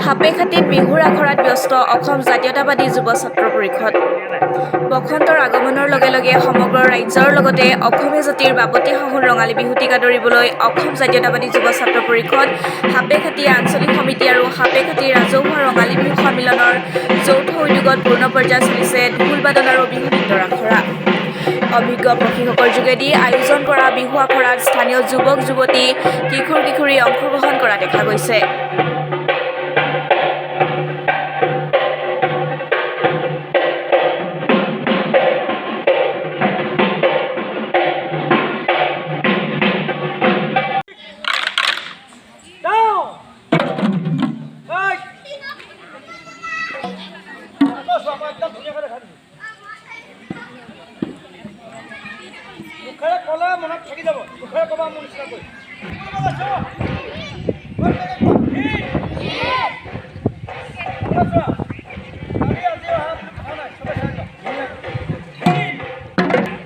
সাপেখাতীত বিহুৰ আখৰাত ব্যস্ত অসম জাতীয়তাবাদী যুৱ ছাত্ৰ পৰিষদ। বসন্তৰ আগমনৰ লগে লগে সমগ্ৰ ৰাজ্যৰ লগতে অসমীয়া জাতিৰ বাপতি সাহোন ৰঙালী বিহুটিক আদৰিবলৈ অসম জাতীয়তাবাদী যুৱ ছাত্ৰ পৰিষদ সাপেখাতী আঞ্চলিক সমিতি আৰু সাপেখাতী ৰাজহুৱা ৰঙালী বিহু সন্মিলনৰ যৌথ উদ্যোগত পূৰ্ণ পৰ্যায়ত চলিছে ঢোল বাদন আৰু বিহু নৃত্যৰ আখৰা। অভিজ্ঞ প্ৰশিক্ষকৰ যোগেদি আয়োজন কৰা বিহু আখৰাত স্থানীয় যুৱক যুৱতী, কিশোৰ কিশোৰী অংশগ্ৰহণ কৰা দেখা গৈছে। Down! Right! আকৌ চোৱা, মই একদম ধুনীয়াকৈ দেখাই দিছোঁ। মুখেৰে ক'লে মনত থাকি যাব। মুখেৰে ক'বা মোৰ নিচিনাকৈ। চোৱা, কালি আজি অহা বুলি কথা নাই। চবে চাই লোৱা ধুনীয়াকৈ।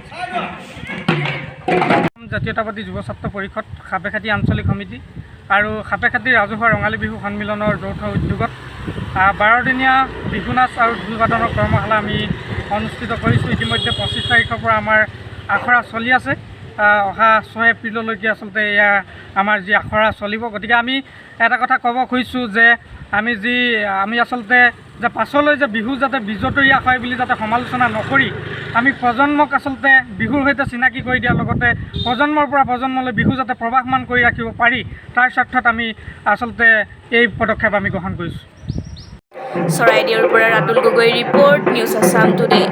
চাই লোৱা। অসম জাতীয়তাবাদী যুৱ ছাত্ৰ পৰিষদ সাপেখাতী আঞ্চলিক সমিতি আৰু সাপেখাতী ৰাজহুৱা ৰঙালী বিহু সন্মিলনৰ যৌথ উদ্যোগত 12 দিনীয়া বিহু নাচ আৰু ঢোল বাদনৰ কৰ্মশালা আমি অনুষ্ঠিত কৰিছোঁ। ইতিমধ্যে 25 তাৰিখৰ পৰা আমাৰ আখৰা চলি আছে। অহা 6 এপ্ৰিললৈকে আচলতে এয়া আমাৰ যি আখৰা চলিব। গতিকে আমি এটা কথা ক'ব খুজিছোঁ যে আমি আচলতে যে পাছলৈ যে বিহু যাতে বিজতৰীয়া হয় বুলি যাতে সমালোচনা নকৰি আমি প্ৰজন্মক আচলতে বিহুৰ সৈতে চিনাকি কৰি দিয়াৰ লগতে প্ৰজন্মৰ পৰা প্ৰজন্মলৈ বিহু যাতে প্ৰৱাহমান কৰি ৰাখিব পাৰি, তাৰ স্বাৰ্থত আমি আচলতে এই পদক্ষেপ আমি গ্ৰহণ কৰিছোঁ। চৰাইদেউৰ পৰা ৰাতুল গগৈৰ ৰিপৰ্ট, নিউজ আছাম টুডে।